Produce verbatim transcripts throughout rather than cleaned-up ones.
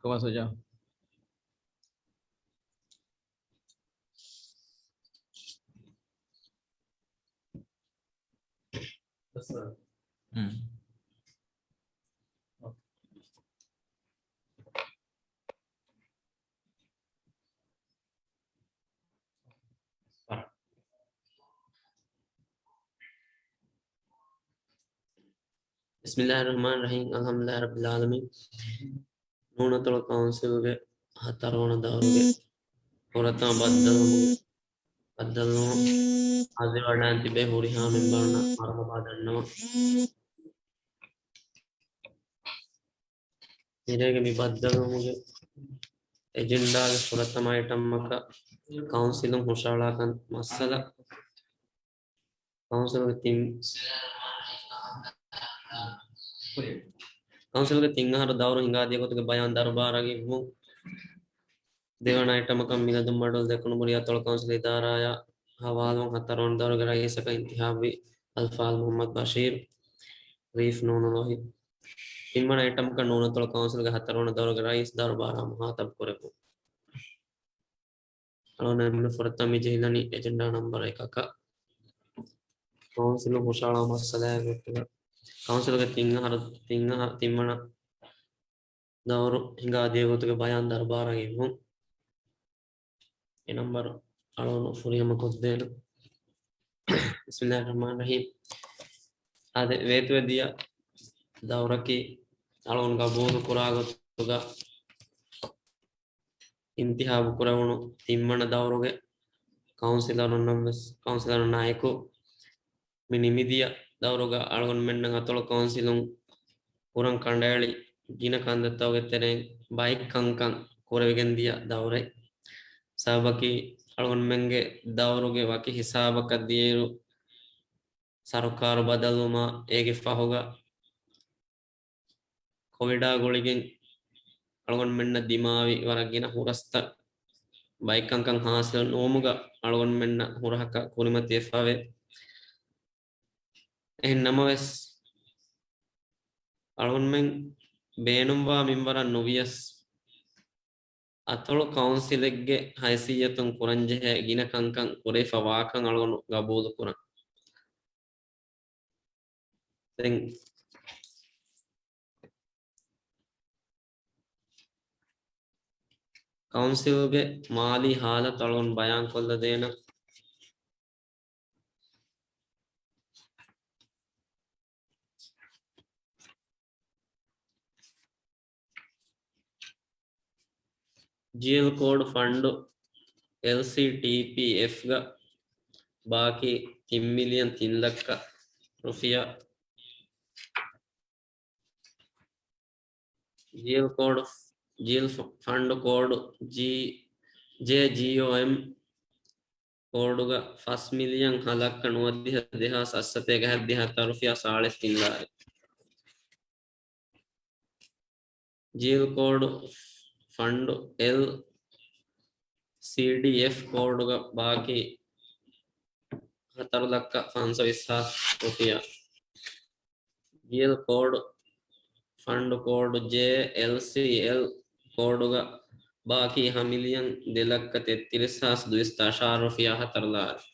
ކޮބާ ސުޖާ؟ ހުން. ބިސްމިއްލާހި ރަޙްމާނި ރަޙީމް. އަލްޙަމްދުލިއްލާހި ރައްބިލް ޢާލަމީން. ނޫނަތޮޅު ކައުންސިލްގެ ހަތަރުވަނަ ދައުރުގެ ފުރަތަމަ ބައްދަލުވުމުގެ ބައްދަލުވުން އަދިވަޑައިން ތިބޭ ހުރިހާ މެމްބަރުންނަށް މަރުޙަބާ ދަންނަވަން. މިރޭގެ މި ބައްދަލުވުމުގެ އެޖެންޑާގެ ފުރަތަމަ އައިޓަމަކަށް ކައުންސިލުން ހުށަހަޅާކަން މައްސަލަ، ކައުންސިލުގެ ތިން، ކައުންސިލުގެ ތިން އަހަރު ދައުރު ހިނގާ ދިޔަ ގޮތުގެ ބަޔާން ދަރުބާރަށް އިއްވުން. ދެވަނަ އައިޓަމަކަށް މިލަދުންމަޑުލު ދެކުނުބުރި އަތޮޅު ކައުންސިލް އިދާރާއާ ހަވާލުވުން. ހަތަރުވަނަ ދައުރުގެ ރައީސަކަށް އިންތިހާބުވި އަލްފާޟިލް މުޙައްމަދު ބަޝީރު، ރީފް ނޫނު ރޯހި. ތިންވަނަ އައިޓަމަކަށް ނޫނަތޮޅު ކައުންސިލްގެ ހަތަރުވަނަ ދައުރުގެ ރައީސް ދަރުބާރާ މުޚާޠަބު ކުރެއްވުން. އަޅުގަނޑު އެންމެ ފުރަތަމަ މި ޖެހިލަނީ އެޖެންޑާ ނަމްބަރު އެކަކަށް. ކައުންސިލުން ހުށަހަޅާ މައްސަލައާ ގޮތުގަ ކައުންސިލުގެ ތިން އަހަރު، ތިން އަހަ، ތިންވަނަ ދައުރު ހިނގާ ދިޔަ ގޮތުގެ ބަޔާން ދަރުބާރަށް އިއްވުން. އެ ނަމްބަރު އަޅުގަނޑު ފުރިހަމަ ކޮށްދޭނަން. ބިސްމިއްލާހި ރަޙްމާނި ރަޙީމް. އާދެ، ވޭތުވެ ދިޔަ ދައުރަކީ އަޅުގަނޑު ގަބޫލު ކުރާ ގޮތުގަ އިންތިހާބު ކުރެވުނު ތިންވަނަ ދައުރުގެ ކައުންސިލަރުންނަށް ވެސް، ކައުންސިލަރުންނާއެކު މި ނިމިދިޔަ ދައުރުގަ އަޅުގަނޑުމެންނަށް އަތޮޅު ކައުންސިލުން ކުރަން ކަނޑައެޅި ގިނަ ކަންތައްތަކުގެ ތެރެއިން ބައެއް ކަންކަން ކުރެވިގެން ދިޔަ ދައުރެއް. ސަބަބަކީ އަޅުގަނޑުމެންގެ ދައުރުގެ ވަކި ހިސާބަކަށް ދިޔައިރު ސަރުކާރު ބަދަލުވުމާ އޭގެ ފަހުގަ ކޮވިޑާ ގުޅިގެން އަޅުގަނޑުމެންނަށް ދިމާވި ވަރަށް ގިނަ ހުރަސްތައް ބައެއް ކަންކަން ހާސިލް ނުވުމުގަ އަޅުގަނޑުމެންނަށް ހުރަހަކަށް ކުރިމަތިވެފަވޭ. އެހެން ނަމަވެސް، އަޅުގަނޑުމެން ބޭނުންވާ މިންވަރަށް ނުވިޔަސް، އަތޮޅު ކައުންސިލެއްގެ ހައިސިއްޔަތުން ކުރަންޖެހޭ ގިނަ ކަންކަން ކުރެވިފަ ވާކަން އަޅުގަނޑު ގަބޫލު ކުރަން. ދެން ކައުންސިލްގެ މާލީ ހާލަތު އަޅުގަނޑު ބަޔާންކޮށްލަދޭނަން. ޖީއެލް ކޯޑް ފަންޑު އެލްސީޓީޕީއެފްގަ ބާކީ ތިން މިލިއަން ތިން ލައްކަ ރުފިޔާ. ޖީއެލް ކޯޑް، ޖީއެލް ފަންޑު ކޯޑު ޖީ، ޖޭޖީއޯއެމް ކޯޑުގަ ފަސް މިލިއަން ހަ ލައްކަ ނުވަދިހަ ދެހާސް އަށްސަތޭކަ ހަތްދިހަ ހަތަރު ރުފިޔާ ސާޅީސް ތިން ލާރި. ޖީއެލް ކޯޑު ފަންޑު އެލްސީޑީއެފް ކޯޑުގަ ބާކީ ހަތަރު ލައްކަ ފަންސަވީސް ހާސް ރުފިޔާ. ޖީއެލް ކޯޑު ފަންޑު ކޯޑު ޖޭއެލްސީއެލް ކޯޑުގަ ބާކީ ހަ މިލިއަން ދެ ލައްކަ ތެއްތިރީސް ހާސް ދުއިސައްތަ އަށާރަ ރުފިޔާ ހަތަރު ލާރި.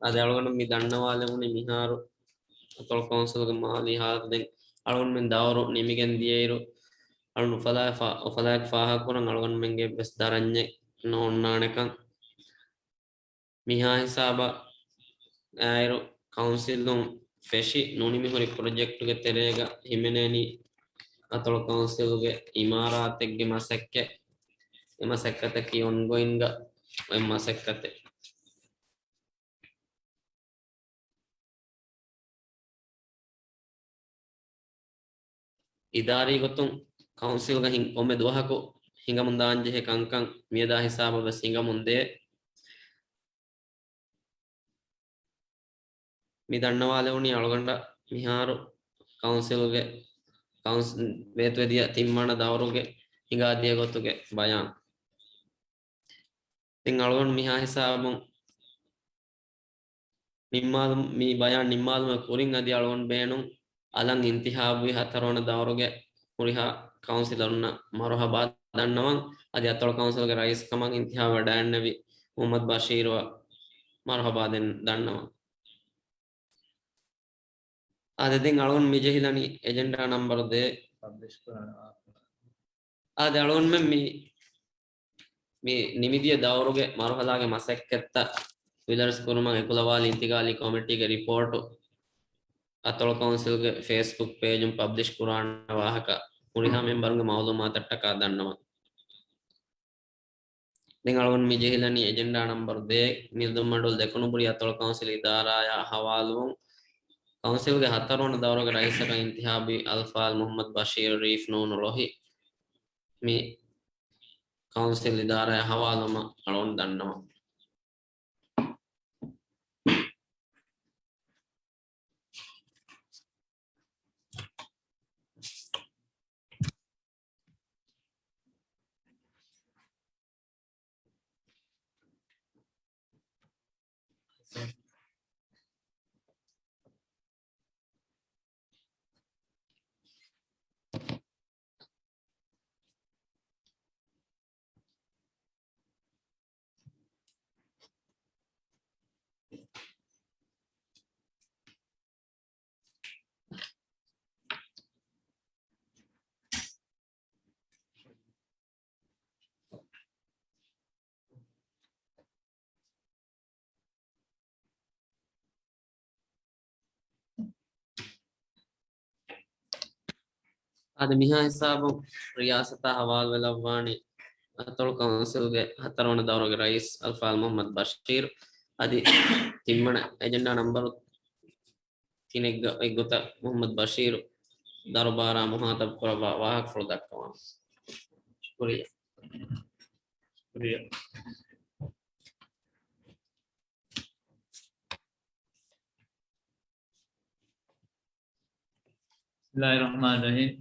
އަދި އަޅުގަނޑު މި ދަންނަވާލެވުނީ މިހާރު އަތޮޅު ކައުންސިލުގެ މާލީ ހާލަތު. ދެން އަޅުގަނޑުމެން ދައުރު ނިމިގެން ދިޔައިރު، އަޅުގަނޑު އުފަލާއެއް ފާ-، އުފަލާއެކު ފާހަގަކުރަން އަޅުގަނޑުމެންގެ ވެސް ދަރަންޏެއް ނޯންނާނެކަން. މިހާ ހިސާބަށް އައިރު، ކައުންސިލުން ފެށި ނުނިމިހުރި ޕްރޮޖެކްޓުގެ ތެރޭގަ ހިމެނޭނީ އަތޮޅު ކައުންސިލުގެ އިމާރާތެއްގެ މަސައްކަތް. އެ މަސައްކަތަކީ އޮންގޮއިންގ އޮތް މަސައްކަތެއް. އިދާރީ ގޮތުން ކައުންސިލްގަ ހިން-، ކޮންމެ ދުވަހަކު ހިނގަމުން ދާންޖެހޭ ކަންކަން މިއަދާ ހިސާބަށް ވެސް ހިނގަމުން ދޭ. މި ދަންނަވާލެވުނީ އަޅުގަނޑަށް މިހާރު ކައުންސިލްގެ ކައުންސިލް ވޭތުވެދިޔަ ތިންވަނަ ދައުރުގެ ހިނގާދިޔަ ގޮތުގެ ބަޔާން. ދެން އަޅުގަނޑު މިހާ ހިސާބުން ނިންމާލު-، މި ބަޔާން ނިންމާލުމުގެ ކުރިން އަދި އަޅުގަނޑު ބޭނުން އަލަށް އިންތިހާބުވި ހަތަރުވަނަ ދައުރުގެ ހުރިހާ ކައުންސިލަރުންނަށް މަރުހަބާ ދަންނަވަން. އަދި އަތޮޅު ކައުންސިލްގެ ރައީސް ކަމަށް އިންތިހާބަށް ވަޑައިގެންނެވި މުހައްމަދު ބަޝީރުއަށް މަރުހަބާ ދެން ދަންނަވަން. އާދެ، ދެން އަޅުގަނޑު މި ޖެހިލަނީ އެޖެންޑާ ނަމްބަރު ދޭއް. އާދެ، އަޅުގަނޑުމެން މި، މި ނިމިދިޔަ ދައުރުގެ މަރުހަލާގެ މަސައްކަތްތައް ވިލަރެސް ކުރުމަށް އެކުލަވާލި އިންތިގާލީ ކޮމިޓީގެ ރިޕޯޓު އަތޮޅު ކައުންސިލްގެ ފޭސްބުކް ޕޭޖުން ޕަބްލިޝް ކުރާނެ ވާހަކަ ހުރިހާ މެމްބަރުންގެ މައުލޫމާތަށްޓަކާ ދަންނަވަން. ދެން އަޅުގަނޑު މި ޖެހިލަނީ އެޖެންޑާ ނަމްބަރު ދޭއް، މިލްދުންމަޑުލު ދެކުނުބުރީ އަތޮޅު ކައުންސިލް އިދާރާއާ ހަވާލުވުން. ކައުންސިލްގެ ހަތަރުވަނަ ދައުރުގެ ރައީސަކަށް އިންތިހާބުވި އަލްފާޟިލް މުހައްމަދު ބަޝީރު ރީފް ނޫނު ޅޮހި މި ކައުންސިލް އިދާރާއާ ހަވާލުވުމަށް އަޅުގަނޑު ދަންނަވަން. އާދެ، މިހާ ހިސާބުން ރިޔާސަތާ ހަވާލުވެލައްވާނީ އަތޮޅު ކައުންސިލްގެ ހަތަރުވަނަ ދައުރުގެ ރައީސް އަލްފާޟިލް މުހައްމަދު ބަޝީރު. އަދި ތިންވަނަ އެޖެންޑާ ނަމްބަރު ތިނެއްގަ އެއްގޮތަށް މުހައްމަދު ބަޝީރު ދަރުބާރާ މުހާތަބު ކުރައްވާ ވާހަކަފުޅު ދައްކަވާނެ. ޝުކުރިއްޔާ. ޝުކުރިއްޔާ. بسم الله الرحمن الرحيم.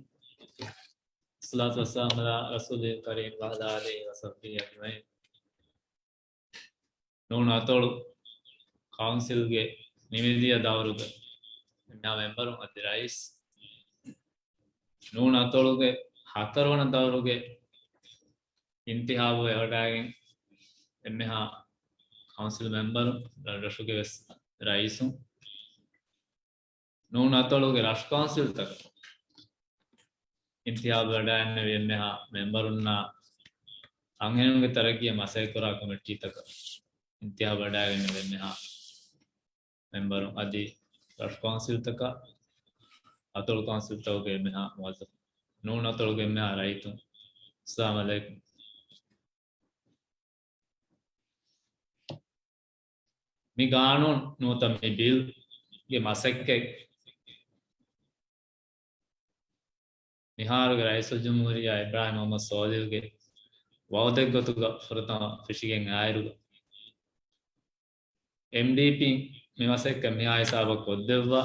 الصلاة والسلام على رسوله الكريم وعلى آله وصحبه أجمعين. ނޫނު އަތޮޅު ކައުންސިލްގެ ނިމިދިޔަ ދައުރުގެ އެންމެހާ މެމްބަރުން އަދި ރައީސް، ނޫނު އަތޮޅުގެ ހަތަރުވަނަ ދައުރުގެ އިންތިހާބު ވެވަޑައިގެން އެންމެހާ ކައުންސިލް މެމްބަރުން، ރަށުގެ ވެސް ރައީސުން، ނޫނު އަތޮޅުގެ ރަށު ކައުންސިލްތަކަށް އިންތިހާބު ވަޑައިގެންނެވި އެންމެހާ މެމްބަރުންނާ އަންހެނުންގެ ތަރައްގީއަށް މަސައްކަތްކުރާ ކޮމިޓީތަކަށް އިންތިހާބު ވަޑައިގެންނެވި އެންމެހާ މެމްބަރުން އަދި ރަށު ކައުންސިލްތަކަށް އަތޮޅު ކައުންސިލްތަކުގެ އެންމެހާ މުވައްޒަފުން، ނޫނު އަތޮޅުގެ އެންމެހާ ރައްޔިތުން، އައްސަލާމު ޢަލައިކުމް. މި ގާނޫނު ނުވަތަ މި ބިލްގެ މަސައްކަތް މިހާރުގެ ރައީސުލްޖުމްހޫރިއްޔާ އިބްރާހިމް މުހައްމަދު ސޯލިހުގެ ވައުދެއްގޮތުގަ ފުރަތަމަ ފެށިގެން އައިރުގަ، އެމްޑީޕީން މި މަސައްކަތް މިހާ ހިސާބަށް ކޮށްދެއްވާ،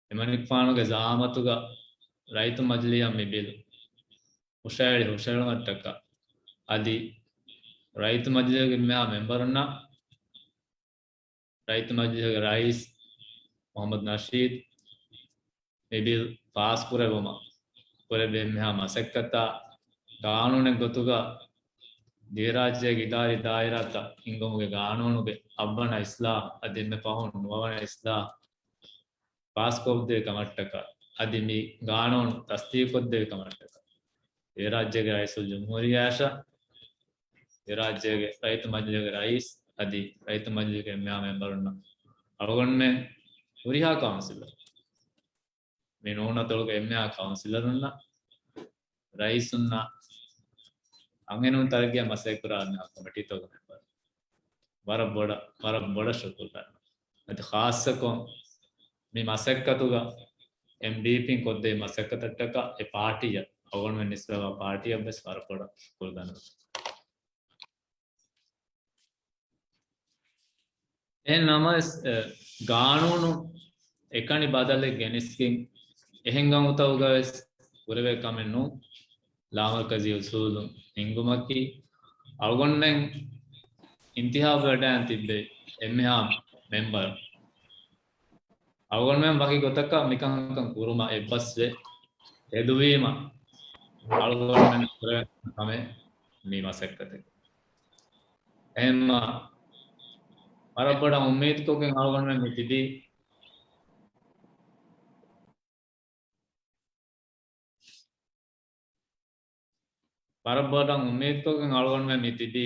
އެމަނިކުފާނުގެ ޒަޢާމަތުގަ ރައްޔިތު މަޖިލީހަށް މި ބިލް ހުށައެޅި ހުށައެޅުމަށްޓަކާ، އަދި ރައްޔިތު މަޖިލީހުގެ އެންމެހާ މެމްބަރުންނަށް ރައްޔިތު މަޖިލީހުގެ ރައީސް މުޙައްމަދު ނަޝީދު މި ބިލް ފާސް ކުރެއްވުމަށް ކުރެއްވި އެންމެހާ މަސައްކަތާ، ގާނޫނެއް ގޮތުގަ ދިވެރާއްޖޭގެ އިދާރީ ދާއިރާތައް ހިންގުމުގެ ގާނޫނުގެ އަށްވަނަ އިސްލާހް އަދި އެންމެ ފަހުން ނުވަވަނަ އިސްލާހް ފާސްކޮށްދެވި ކަމަށްޓަކާ، އަދި މި ގާނޫނު ތަޞްދީޤުކޮށްދެވި ކަމަށްޓަކާ، ދިވެރާއްޖޭގެ ރައީސުލްޖުމްހޫރިއްޔާއަށާ، ދިވެރާއްޖޭގެ ރައްޔިތު މަޖިލީހުގެ ރައީސް އަދި ރައްޔިތު މަޖިލީހުގެ އެންމެހާ މެމްބަރުންނަށް، އަޅުގަނޑުމެން ހުރިހާ ކައުންސިލަރު، މި ނޫނު އަތޮޅުގެ އެންމެހާ ކައުންސިލަރުންނަށް، ރައީސުންނަށް، އަންހެނުން ތަރައްގީއަށް މަސައްކަތްކުރާ ކޮމިޓީތަކުގެ މެމްބަރުން، ވަރަށް ބޮޑަށް، ވަރަށް ބޮޑަށް ޝުކުރު ދަންނަވަން. އަދި ޚާއްޞަކޮށް މި މަސައްކަތުގަ އެމްޑީޕީން ކޮށްދެވި މަސައްކަތަށްޓަކާ އެ ޕާޓީއަށް، އަޅުގަނޑުމެން ނިސްބަތްވާ ޕާޓީއަށް ވެސް ވަރަށް ބޮޑަށް ޝުކުރު ދަންނަވަން. އެހެން ނަމަވެސް، އެ، ގާނޫނު އެކަނި ބަދަލެއް ގެނެސްގެން، އެހެން ގައުމުތަކުގަވެސް ކުރެވޭ ކަމެއް ނޫން. ލާމަރުކަޒީ އުސޫލު ހިންގުމަކީ އަޅުގަނޑުމެން އިންތިހާބު ވެޑާން ތިއްބެވި އެންމެހާ މެމްބަރު. އަޅުގަނޑުމެން ވަކި ގޮތަކަށް މިކަންކަން ކުރުމަށް އެއްބަސްވެ ތެދުވީމަ އަޅުގަނޑުމެން ކުރެވޭ ކަމެއް މި މަސައްކަތެއް. އެހެންމަ ވަރަށް ބޮޑަށް އުއްމީދުކޮށްގެން އަޅުގަނޑުމެން މި ތިބީ. ވަރަށް ބޮޑަށް އުއްމީދުކޮށްގެން އަޅުގަނޑުމެން މި ތިބީ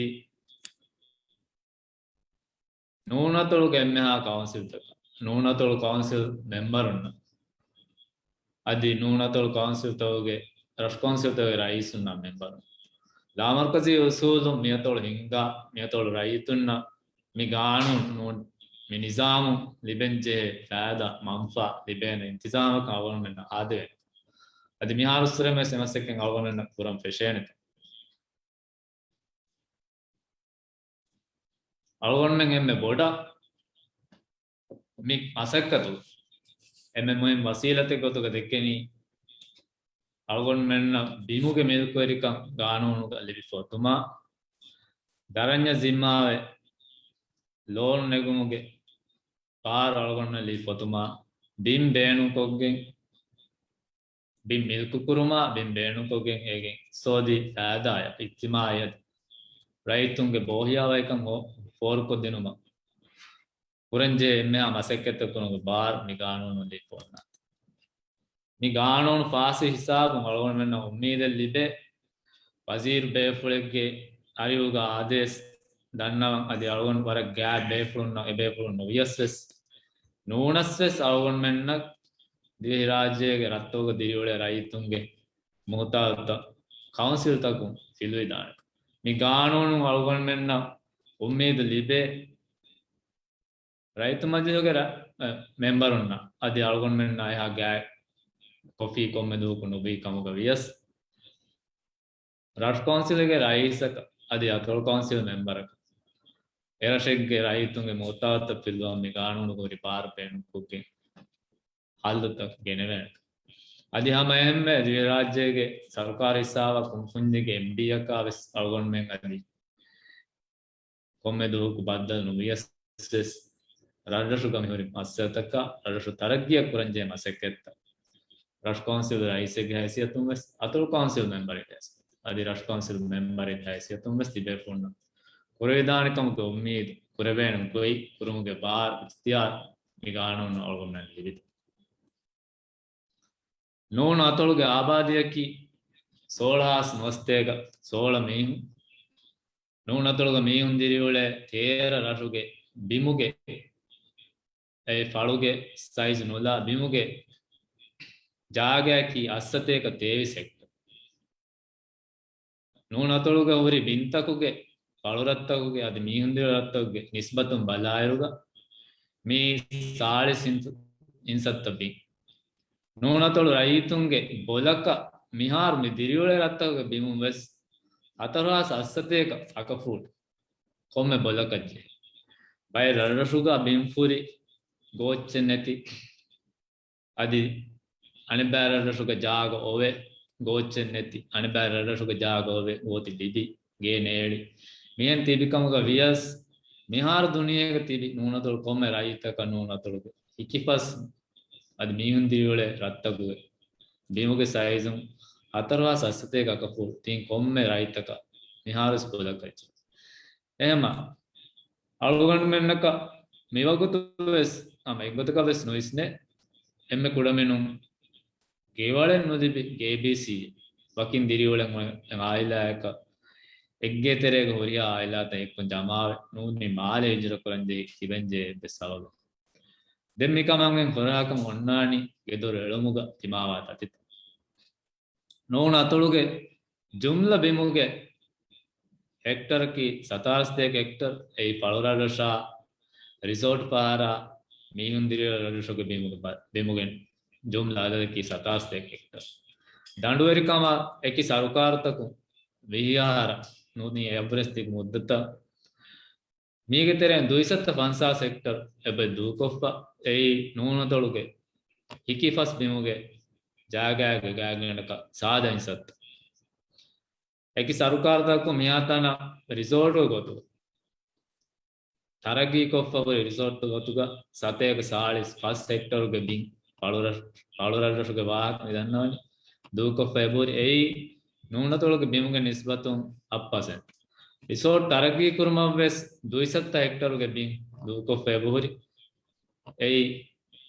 ނޫނަތޮޅުގެ އެންމެހާ ކައުންސިލްތަކަށް، ނޫނަތޮޅު ކައުންސިލް މެމްބަރުންނަށް، އަދި ނޫނަތޮޅު ކައުންސިލްތަކުގެ، ރަށު ކައުންސިލްތަކުގެ ރައީސުންނާ މެމްބަރުން، ލާމަރުކަޒީ އުސޫލުން މިއަތޮޅު ހިންގާ، މިއަތޮޅު ރައްޔިތުންނަށް މި ގާނޫނު ނޫން، މި ނިޒާމު ލިބެންޖެހޭ ފައިދާ، މަންފާ ލިބޭނެ އިންތިޒާމަކަށް އަޅުގަނޑުމެންނަށް އާދެވޭނެ. އަދި މިހާރުއްސުރެމެސް އެމަސައްކަތް އަޅުގަނޑުމެންނަށް ކުރަން ފެށޭނެތަ؟ އަޅުގަނޑުމެން އެންމެ ބޮޑަށް މި މަސައްކަތު އެންމެ މުހިންމު ވަސީލަތެއް ގޮތުގަ ދެއްކެނީ، އަޅުގަނޑުމެންނަށް ބިމުގެ މިލްކުވެރިކަން ގާނޫނުގަ ލިބިފަ އޮތުމާ، ދަރަންޏަށް ޒިންމާވެ ލޯނު ނެގުމުގެ ބާރު އަޅުގަނޑުމެން ލިބިފަ އޮތުމާ، ބިން ބޭނުންކޮށްގެން، ބިން މިލްކުކުރުމާ، ބިން ބޭނުންކޮށްގެން އޭގެ އިޤްތިޞާދީ ފައިދާއަށް، އިޖްތިމާޢީ އަދި ރައްޔިތުންގެ ބޯހިޔާވަހިކަން ހޯ-، ފޯރުކޮށްދިނުމަށް ކުރަންޖެހޭ އެންމެހާ މަސައްކަތްތައް ކުރުމުގެ ބާރު މި ގާނޫނުން ލިބިފަ އޮންނާތީ. މި ގާނޫނު ފާސްވި ހިސާބުން އަޅުގަނޑުމެންނަށް އުއްމީދެއް ލިބޭ، ވަޒީރު ބޭފުޅެއްގެ އަރިހުގަ އާދޭސް ދަންނަވަން އަދި އަޅުގަނޑު ވަރަށް ގާތް ބޭފުޅުންނަށް، އެބޭފުޅުން ނުވިޔަސް ވެސް، ނޫނަސް ވެސް އަޅުގަނޑުމެންނަށް ދިވެހިރާއްޖޭގެ ރަށްތަކުގަ ދިރިއުޅޭ ރައްޔިތުންގެ މުހުތާޖުތައް ކައުންސިލްތަކުން ފިލުވިދާނެ. މި ގާނޫނުން އަޅުގަނޑުމެންނަށް އުއްމީދު ލިބޭ، ރައްޔިތު މަޖިލީހުގެ ރަ-، އަ، މެމްބަރުންނަށް އަދި އަޅުގަނޑުމެންނާ އެހާ ގާތް ކޮފީ ކޮންމެ ދުވަހަކު ނުބީ ކަމުގަ ވިޔަސް، ރަށު ކައުންސިލްގެ ރައީސަކަށް އަދި އަތޮޅު ކައުންސިލް މެމްބަރަކަށް އެރަށެއްގެ ރައްޔިތުންގެ މުހުތާޖުތައް ފިލުވަން މި ގާނޫނުގަ ހުރި ބާރު ބޭނުންކޮށްގެން ހައްލުތައް ގެނެވޭނެ. އަދި ހަމަ އެހެންމެ ދިވެހިރާއްޖޭގެ ސަރުކާރު ހިސާބަށް ކުންފުންޏެއްގެ އެމްޑީއަކާ ވެސް އަޅުގަނޑުމެން އަދި ކޮންމެ ދުވަހަކު ބައްދަލު ނުވިޔަސް ވެސް، ރަށްރަށުގަ މިހުރި މައްސަލަތަކާ ރަށްރަށު ތަރައްގީއަށް ކުރަންޖެހޭ މަސައްކަތްތައް ރަށު ކައުންސިލް ރައީސެއްގެ ހައިސިއްޔަތުން ވެސް، އަތޮޅު ކައުންސިލް މެމްބަރެއްގެ ހައިސިއްޔަތުން، އަދި ރަށު ކައުންސިލް މެމްބަރެއްގެ ހައިސިއްޔަތުން ވެސް ތިބޭފުޅުންނަށް ކުރެވިދާނެ ކަމުގެ އުއްމީދު، ކުރެވޭނެ ގޮތް، ކުރުމުގެ ބާރު، އިޚްތިޔާރު މި ގާނޫނު އަޅުގަނޑުމެން ލިބިދޭ. ނޫނު އަތޮޅުގެ އާބާދީއަކީ ސޯޅަ ހާސް ނުވަސަތޭކަ ސޯޅަ މީހުން. ނޫނު އަތޮޅުގެ މީހުން ދިރިއުޅޭ ތޭރަ ރަށުގެ ބިމުގެ، އެ ފަޅުގެ ސައިޒު ނުލާ ބިމުގެ ޖާގައަކީ އަށްސަތޭކަ ތޭވީސް ހެކްޓަރ. ނޫނު އަތޮޅުގަ ހުރި ބިންތަކުގެ، ފަޅުރަށްތަކުގެ އަދި މީހުން ދިރި ރަށްތަކުގެ ނިސްބަތުން ބަލާއިރުގަ މީ ސާޅީސް އިންސަ-، އިންސައްތަ ބިން. ނޫނު އަތޮޅު ރައްޔިތުންގެ ބޮލަކަށް މިހާރު މި ދިރިއުޅޭ ރަށްތަކުގެ ބިމުން ވެސް ހަތަރު ހާސް އަށްސަތޭކަ އަކަފޫޓް ކޮންމެ ބޮލަކަށް ޖެހޭ. ބައެއް ރަށްރަށުގަ ބިންފުރި ގޯއްޗެއް ނެތި އަދި އަނެއްބައި ރަށްރަށުގަ ޖާގަ އޮވެ ގޯއްޗެއް ނެތި، އަނެއްބައި ރަށްރަށުގަ ޖާގަ އޮވެ ގޯތި ލިބި، ގޭ ނޭޅި. މިހެން ތިބި ކަމުގަ ވިޔަސް، މިހާރު ދުނިޔޭގަ ތިބި ނޫނު އަތޮޅު ކޮންމެ ރައްޔިތަކަށް ނޫނު އަތޮޅުގެ ހިކިފަސް އަދި މީހުން ދިރިއުޅޭ ރަށްތަކުގެ ބިމުގެ ސައިޒުން ހަތަރު ހާސް އަށްސަތޭކަ އަކަފޫޓް ތިން ކޮންމެ ރަށްތަކަށް މިހާރުވެސް ބޮލަކަށް ޖެހޭ. އެހެމަ އަޅުގަނޑުމެންނަކަށް މިވަގުތު ވެސް ހަމަ އެއްގޮތަކަށް ވެސް ނުވިސްނޭ، އެންމެ ކުޑަމިނުން ގެވަޅެއް ނުލިބި ގޭބީސީ ވަކިން ދިރިއުޅެން އޮތް އާއިލާއަކަށް އެއްގޭ ތެރޭގަ ހުރިހާ އާއިލާތައް އެއްކޮށް ޖަމާވެ ނޫނީ މާލެ ހިޖުރަ ކުރަންޖެހި ތިބެންޖެހޭ އެއްވެސް ސަބަބެއް. ދެން މިކަމަށް އެން ފުރަހަކަށް އޮންނާނީ ގެދޮރު އެޅުމުގަ ތިމާވާ ތަތިތައް. ނޫނު އަތޮޅުގެ ޖުމްލަ ބިމުގެ ހެކްޓަރަކީ ސަތާރަ ސަތޭކަ ހެކްޓަރ. އެއީ ފަޅުރަށްރަށާ ރިސޯޓް ފަހަރާ މީހުން ދިރިއުޅޭ ރަށްރަށުގެ ބިމުގެ ބަ-، ބިމުގެ ޖުމްލަ އަދަދަކީ ސަތާރަ ސަތޭކަ ހެކްޓަރ. ދަނޑުވެރިކަމަށް އެކި ސަރުކާރުތަކުން ވިހި އަހަރަށް ނޫނީ އެއަށްވުރެސް ތިބި މުއްދަތަށް މީގެ ތެރެއިން ދުއިސައްތަ ފަންސާސް ހެކްޓަރ އެބަ ދޫކޮށްފަ، އެއީ ނޫނު އަތޮޅުގެ ހިކިފަސް ބިމުގެ ޖާގައިގެ ގާތްގަނޑަކަށް ސާދަ އިންސައްތަ. އެކި ސަރުކާރުތަކަކުން މިހާތަނަށް ރިސޯޓު ގޮތުގަ، ތަރައްގީކޮށްފަ ހުރި ރިސޯޓު ގޮތުގަ ސަތޭކަ ސާޅީސް ފަސް ހެކްޓަރުގެ ބިން ފަޅުރަށް-، ފަޅުރަށްރަށުގެ ވާހަކަ މި ދަންނަވަނީ ދޫކޮށްފަ އެބަހުރި. އެއީ ނޫނަތޮޅުގެ ބިމުގެ ނިސްބަތުން އަށް ޕަސެންޓް. ރިސޯޓް ތަރައްގީ ކުރުމަށް ވެސް ދުއިސައްތަ ހެކްޓަރުގެ ބިން ދޫކޮށްފަ އެބަހުރި. އެއީ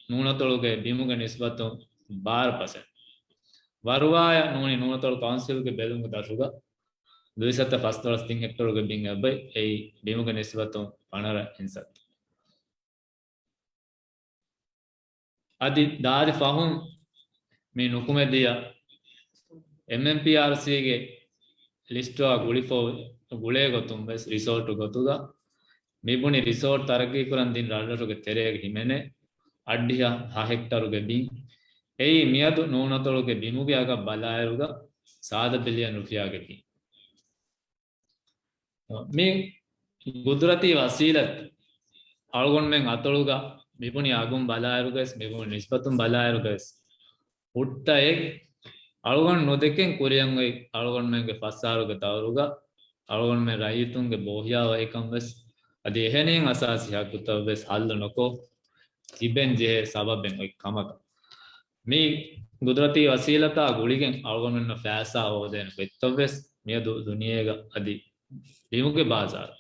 ނޫނަތޮޅުގެ ބިމުގެ ނިސްބަތުން ބާރަ ޕަސެންޓް. ވަރުވާޔަށް ނޫނީ ނޫނަތޮޅު ކައުންސިލްގެ ބެލުމުގެ ދަށުގަ ދުއިސައްތަ ފަސްދޮޅަސް ތިން ހެކްޓަރުގެ ބިން އެބައި، އެއީ ބިމުގެ ނިސްބަތުން ފަނަރަ އިންސައްތަ. އަދި ދާދި ފަހުން މި ނުކުމެދިޔަ އެމްއެމްޕީއާރްސީގެ ލިސްޓުއާ ގުޅިފަ ގުޅޭ ގޮތުން ވެސް ރިސޯޓު ގޮތުގަ މިބުނި ރިސޯޓް ތަރައްގީ ކުރަން ދިން ރަށްރަށުގެ ތެރޭގަ ހިމެނޭ އަށްޑިހަ ހަ ހެކްޓަރުގެ ބިން. އެއީ މިއަދު ނޫނަތޮޅުގެ ބިމުގެ އަގަށް ބަލާއިރުގަ ސާދަ ބިލިއަން ރުފިޔާގެ ބިން. މި ގުދުރަތީ ވަސީލަތް އަޅުގަނޑުމެން އަތޮޅުގަ މިބުނި އަގުން ބަލާއިރުގަވެސް، މިބުނި ނިސްބަތުން ބަލާއިރުގަވެސް، ހުއްޓައެއް އަޅުގަނޑު ނުދެކެން ކުރިއަށް އޮތް އަޅުގަނޑުމެންގެ ފަސް އަހަރުގެ ދައުރުގަ އަޅުގަނޑުމެން ރައްޔިތުންގެ ބޯހިޔާވަހިކަން ވެސް އަދި އެހެނިހެން އަސާސީ ހައްގުތައް ވެސް ހައްލު ނުކޮށް ތިބެން ޖެހޭ ސަބަބެއް އޮތް ކަމަކަށް. މި ގުދުރަތީ ވަސީލަތާ ގުޅިގެން އަޅުގަނޑުމެންނަށް ފައިސާ ހޯދޭނެ ގޮތްތައް ވެސް މިއަދު ދުނިޔޭގަ އަދި ބިމުގެ ބާޒާރު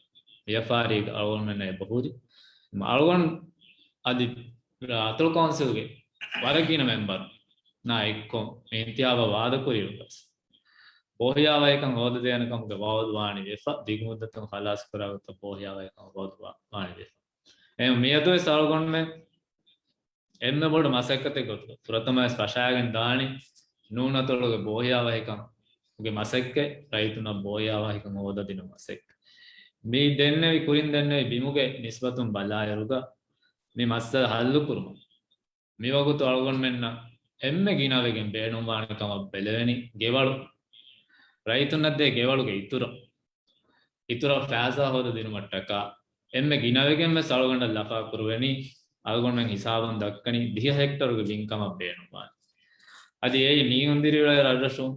ވިޔަފާރީގަ އަޅުގަނޑުމެންނަށް އެބަހުރި. އަޅުގަނޑު އަދި އަތޮޅު ކައުންސިލްގެ ވަރަށް ގިނަ މެމްބަރުންނާ އެއްކޮށް މި އިންތިހާބަށް ވާދަކުރިއިރު ވެސް ބޯހިޔާވަހިކަން ހޯދަދޭނެ ކަމުގެ ވައުދު ވާނީ ވެފަ، ދިގު މުއްދަތުން ޚަލާސް ކުރާ ގޮތަށް ބޯހިޔާވަހިކަން ހޯދު ވާ-، ވާނީ ވެފަ. އެހެން މިއަދުވެސް އަޅުގަނޑުމެން އެންމެ ބޮޑު މަސައްކަތެއް ގޮތުގަ ފުރަތަމަވެސް ފަށާގެން ދާނީ ނޫނަތޮޅުގެ ބޯހިޔާވަހިކަމުގެ މަސައްކަތް، ރައްޔިތުންނަށް ބޯހިޔާވަހިކަން ހޯދަދިނުމުގެ މަސައްކަތް. މި ދެންނެވި، ކުރިން ދެންނެވި ބިމުގެ ނިސްބަތުން ބަލާއިރުގަ މި މައްސަލަ ހައްލުކުރުމަށް މިވަގުތު އަޅުގަނޑުމެންނަށް އެންމެ ގިނަވެގެން ބޭނުންވާނެ ކަމަށް ބެލެވެނީ ގެވަޅު، ރައްޔިތުންނަށް ދޭ ގެވަޅުގެ އިތުރަށް، އިތުރަށް ފައިސާ ހޯދަދިނުމަށްޓަކާ އެންމެ ގިނަވެގެން ވެސް އަޅުގަނޑަށް ލަފާ ކުރެވެނީ، އަޅުގަނޑުމެން ހިސާބުން ދައްކަނީ ދިހަ ހެކްޓަރުގެ ބިން ކަމަށް ބޭނުންވާނެ. އަދި އެއީ މީހުން ދިރިއުޅޭ ރަށްރަށުން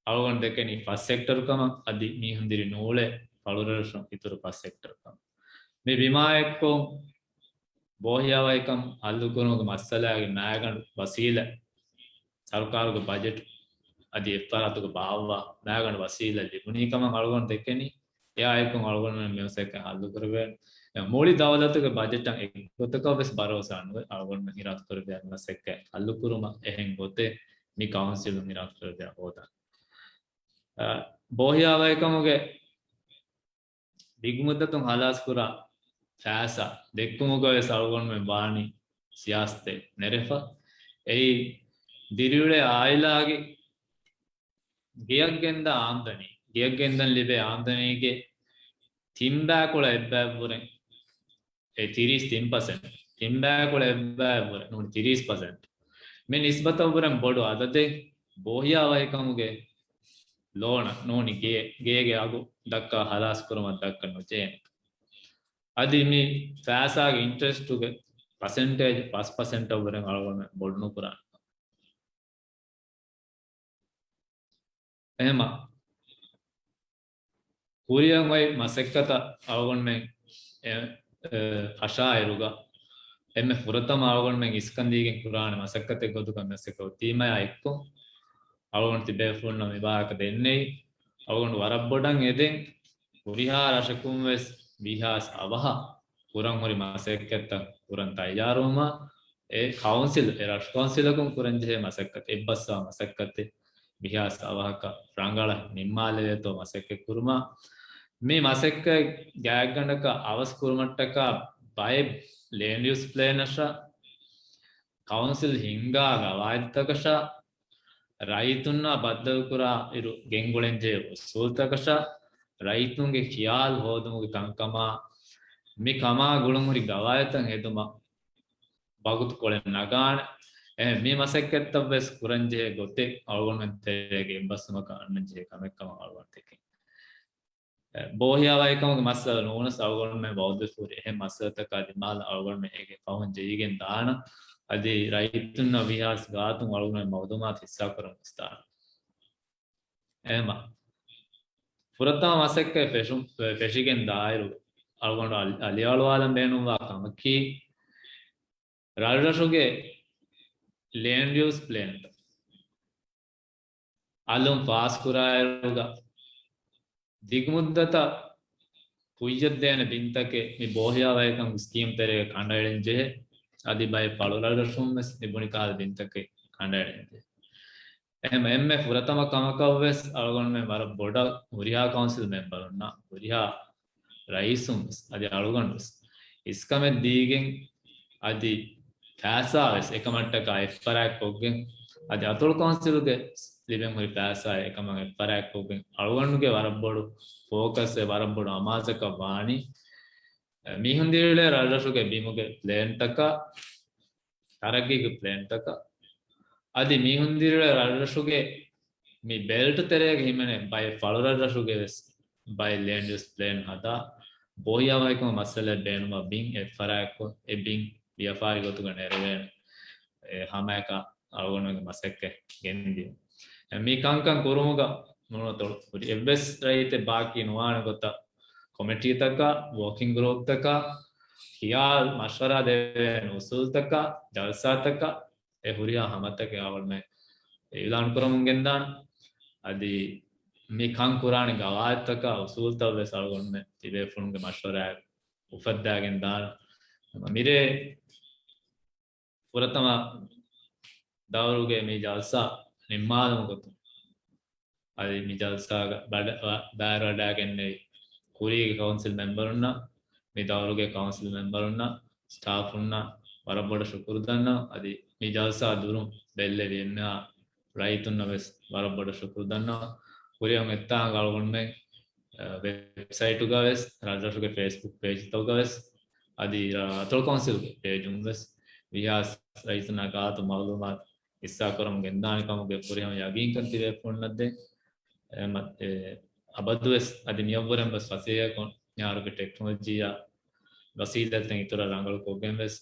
އަޅުގަނޑު ދެކެނީ ފަސް ހެކްޓަރު ކަމަށް، އަދި މީހުން ދިރި ނޫޅޭ ފަޅުރަށްރަށުން އިތުރު ފަސް ހެކްޓަރު ކަމަށް. މި ބިމާ އެއްކޮށް ބޯހިޔާވަހިކަން ހައްލުކުރުމުގެ މައްސަލާގެ މާގަނޑު ވަސީލަތް، ސަރުކާރުގެ ބަޖެޓު އަދި އެއްފަރާތުގަ ބާއްވާ މާގަނޑު ވަސީލަތް ލިބުނީ ކަމަށް އަޅުގަނޑު ދެކެނީ. އެއާއެކު އަޅުގަނޑުމެން މި މަސައްކަތް ހައްލުކުރެވޭނެ. މުޅި ދައުލަތުގެ ބަޖެޓަށް އެއްގޮތަކަށް ވެސް ބަރޯސާ ނުވެ، އަޅުގަނޑުމެން އިރާދަކުރެވޭ މަސައްކަތް ހައްލުކުރުމަށް އެހެން ގޮތެއް މި ކައުންސިލުން އިރާދަކުރެވޭ ހޯދަން. އަ، ބޯހިޔާވަހިކަމުގެ ދިގުމުއްދަތުން ހަލާސްކުރާ ފައިސާ ދެއްކުމުގަވެސް އަޅުގަނޑުމެން ވާނީ ސިޔާސަތެއް ނެރެފަ. އެއީ ދިރިއުޅޭ އާއިލާގެ ގެޔަށް ގެންދާ އާމްދަނީ، ގެޔަށް ގެންދަން ލިބޭ އާމްދަނީގެ ތިން ބައިކުޅަ އެއްބައިވުރެ، އެ ތިރީސް ތިން ޕަސެންޓް، ތިން ބައިކުޅަ އެއްބައިވުރެ، ނޫނީ ތިރީސް ޕަސެންޓް. މި ނިސްބަތަށްވުރެން ބޮޑު އަދަދެއް ބޯހިޔާވަހިކަމުގެ ލޯނަށް ނޫނީ ގޭ، ގޭގެ އަގު ދައްކާ ހަލާސްކުރުމަށް ދައްކަން ނުޖެހޭނެ. އަދި މި ފައިސާގެ އިންޓްރެސްޓުގެ ޕަސެންޓޭޖް ފަސް ޕަސެންޓަށްވުރެން އަޅުގަނޑު ބޮޑު ނުކުރާނެ. އެހެމަ ކުރިއަށް އޮތް މަސައްކަތަށް އަޅުގަނޑުމެން އެ، އެ، ފަށާއިރުގަ އެންމެ ފުރަތަމަ އަޅުގަނޑުމެން އިސްކަން ދީގެން ކުރާނެ މަސައްކަތެއް ގޮތުގަ މަސައްކަތް އޮތީމާ އެއްކޮށް އަޅުގަނޑު ތިބޭފުޅުންނަށް މި ވާހަކަ ދެންނެވި. އަޅުގަނޑު ވަރަށް ބޮޑަށް އެދެން ހުރިހާ ރަށަކުން ވެސް ވީހާސް އަވަހަށް ކުރަން ހުރި މަސައްކަތްތައް ކުރަން ތައްޔާރުވުމަށް އެ ކައުންސިލް، އެ ރަށު ކައުންސިލަކުން ކުރަންޖެހޭ މަސައްކަތް، އެއްބަސްވާ މަސައްކަތެއް ވީހާސް އަވަހަކަށް ރަނގަޅަށް ނިންމާލެވޭތޯ މަސައްކަތް ކުރުމަށް. މި މަސައްކަތް ގާތްގަނޑަކަށް އަވަސް ކުރުމަށްޓަކާ ބައެއް ލޭންޑް ޔޫސް ޕްލޭނަށާ ކައުންސިލް ހިންގާ ގަވާއިދުތަކަށާ ރައްޔިތުންނާ ބައްދަލުކުރާ އިރު ގެންގުޅެންޖެހޭ އުސޫލުތަކަށާ ރައްޔިތުންގެ ޚިޔާލު ހޯދުމުގެ ކަންކަމާ މި ކަމާ ގުޅުންހުރި ގަވާއިދުތައް ހެދުމަށް ވަގުތުކޮޅެއް ނަގާނެ. އެހެން މި މަސައްކަތްތައް ވެސް ކުރަންޖެހޭ ގޮތެއް އަޅުގަނޑުމެން ތެރޭގެ އެއްބަސްވުމަކަށް އަންނަންޖެހޭ ކަމެއްކަމަށް އަޅުގަނޑު ދެކެން. އެ، ބޯހިޔާވަހިކަމުގެ މައްސަލަ ނޫނަސް އަޅުގަނޑުމެން ވައުދުވެފަ ހުރި އެހެން މައްސަލަތަކާ ދިމާލަށް އަޅުގަނޑުމެން އޭގެ ފަހުން ޖެހިގެން ދާނަން. އަދި ރައްޔިތުންނަށް ވީހާވެސް ގާތުން އަޅުގަނޑުމެން މައުލޫމާތު ހިއްސާކުރަމުން ވެސް ދާނެ. އެހެމަ ފުރަތަމަ މަސައްކަތް ފެށު-، ފެށިގެން ދާއިރު އަޅުގަނޑު އަލި-، އަލިއަޅުވާލަން ބޭނުންވާ ކަމަކީ، ރަށްރަށުގެ ލޭންޑް ޔޫސް ޕްލޭންތައް އަލުން ފާސްކުރާއިރުގަ ދިގުމުއްދަތަށް ކުއްޔަށްދޭނެ ބިންތަކެއް މި ބޯހިޔާވަހިކަމުގެ ސްކީމް ތެރޭގަ ކަނޑައެޅެން ޖެހޭ. އަދި ބައެއް ފަޅުރަށްރަށުން ވެސް މި ބުނި ކަހަލަ ބިންތަކެއް ކަނޑައެޅެން ޖެހޭ. އެހެން އެންމެ ފުރަތަމަ ކަމަކަށް ވެސް އަޅުގަނޑުމެން ވަރަށް ބޮޑަށް ހުރިހާ ކައުންސިލް މެމްބަރުންނަށް، ހުރިހާ ރައީސުން ވެސް އަދި އަޅުގަނޑު ވެސް އިސްކަމެއް ދީގެން އަދި ފައިސާ ވެސް އެކަމަށްޓަކާ އެއްފަރާތް ކޮށްގެން އަދި އަތޮޅު ކައުންސިލުގެ ލިބެން ހުރި ފައިސާ އެކަމަށް އެއްފަރާތް ކޮށްގެން އަޅުގަނޑުގެ ވަރަށް ބޮޑު ފޯކަސް އެ ވަރަށް ބޮޑު އަމާޒަކަށް ވާނީ މީހުން ދިރިއުޅޭ ރަށްރަށުގެ ބިމުގެ ޕްލޭންތަކަށް ތަރައްގީގެ ޕްލޭންތަކަށް އަދި މީހުން ދިރިއުޅޭ ރަށްރަށުގެ މި ބެލްޓް ތެރޭގަ ހިމެނޭ ބައެއް ފަޅުރަށްރަށުގެ ވެސް ބައެއް ލޭންޑް ޔޫސް ޕްލޭން ހަދާ ބޯހިޔާވަހިކަމުގެ މައްސަލައަށް ބޭނުންވާ ބިން އެއްފަރާތްކޮށް އެ ބިން ވިޔަފާރި ގޮތުގަ ނެރެވޭނެ އެ ހަމައަކަށް އަޅުގަނޑުމެންގެ މަސައްކަތް ގެންދިޔުން. މި ކަންކަން ކުރުމުގަ ނޫނަތޮޅު ހުރި އެއްވެސް ރައްޔިތެއް ބާކީ ނުވާނެ ގޮތަށް ކޮމިޓީތަކާ، ވޯކިން ގްރޫޕްތަކާ، ޚިޔާލް މަޝްވަރާ ދެވޭނެ އުސޫލްތަކާ، ޖަލްސާތަކާ، އެ ހުރިހާ ހަމަތަކެއް އަޅުގަނޑުމެން އިޢުލާން ކުރަމުން ގެންދާނެ. އަދި މި ކަން ކުރާނެ ގަވާއިދުތަކާ އުސޫލްތައް ވެސް އަޅުގަނޑުމެން ތިބޭފުޅުންގެ މަޝްވަރާއަށް އުފައްދާގެން ދާނެ. މިރޭ ފުރަތަމަ ދައުރުގެ މި ޖަލްސާ ނިންމާލުމުގެ ގޮތުން އަދި މި ޖަލްސާގަ ބަޑ-، ބަ-، ބައިވެރިވަޑައިގެންނެވި ކުރީގެ ކައުންސިލް މެމްބަރުންނަށް، މި ދައުރުގެ ކައުންސިލް މެމްބަރުންނަށް، ސްޓާފުންނަށް ވަރަށް ބޮޑަށް ޝުކުރު ދަންނަވަން. އަދި މި ޖަލްސާ ދުރުން ބެއްލެވި އެންމެހާ ރައްޔިތުންނަށް ވެސް ވަރަށް ބޮޑަށް ޝުކުރު ދަންނަވަން. ކުރިއަށް އޮތްތާނގަ އަޅުގަނޑުމެން، އަ، ވެބްސައިޓުގަ ވެސް، ރަށްރަށުގެ ފޭސްބުކް ޕޭޖްތަކުގަ ވެސް، އަދި ރަ-، އަތޮޅު ކައުންސިލްގެ ޕޭޖުން ވެސް ވީހާވެސް ރައްޔިތުންނާ ގާތު މައުލޫމާތު ހިއްސާކުރަމުން ގެންދާނެ ކަމުގެ ފުރިހަމަ ޔަގީންކަން ތިބޭފުޅުންނަށް ދޭން. އެ މަ-، އެ އަބަދުވެސް އަދި މިއަށްވުރެން ވެސް ފަސޭހަކޮށް މިހާރުގެ ޓެކްނޮލޮޖީއާ ވަސީލަތްތައް އިތުރަށް ރަނގަޅު ކޮށްގެން ވެސް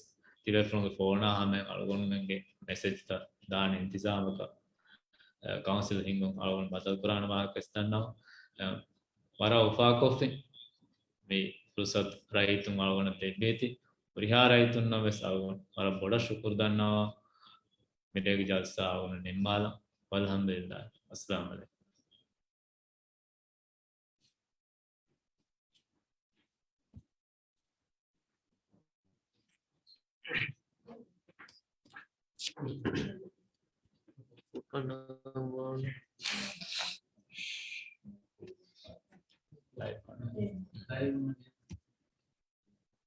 ތިބޭފުޅުންގެ ފޯނާ ހަމައިން އަޅުގަނޑުމެންގެ މެސެޖްތައް ދާނެ އިންތިޒާމަކަށް، އެ، ކައުންސިލް ހިންގުން އަޅުގަނޑު ބަދަލުކުރާނެ ވާހަކަ ވެސް ދަންނަވަން. އެ، ވަރަށް އުފާކޮށްފިން މި ފުރުސަތު ރައްޔިތުން އަޅުގަނޑަށް ދެއްވީތީ. ހުރިހާ ރައްޔިތުންނަށް ވެސް އަޅުގަނޑު ވަރަށް ބޮޑަށް ޝުކުރު ދަންނަވަން. މިރޭގެ ޖަލްސާ އަޅުގަނޑު ނިންމާލަން. ވަލްޙަމްދުލިއްލާހި. އައްސަލާމު ޢަލައިކުމް.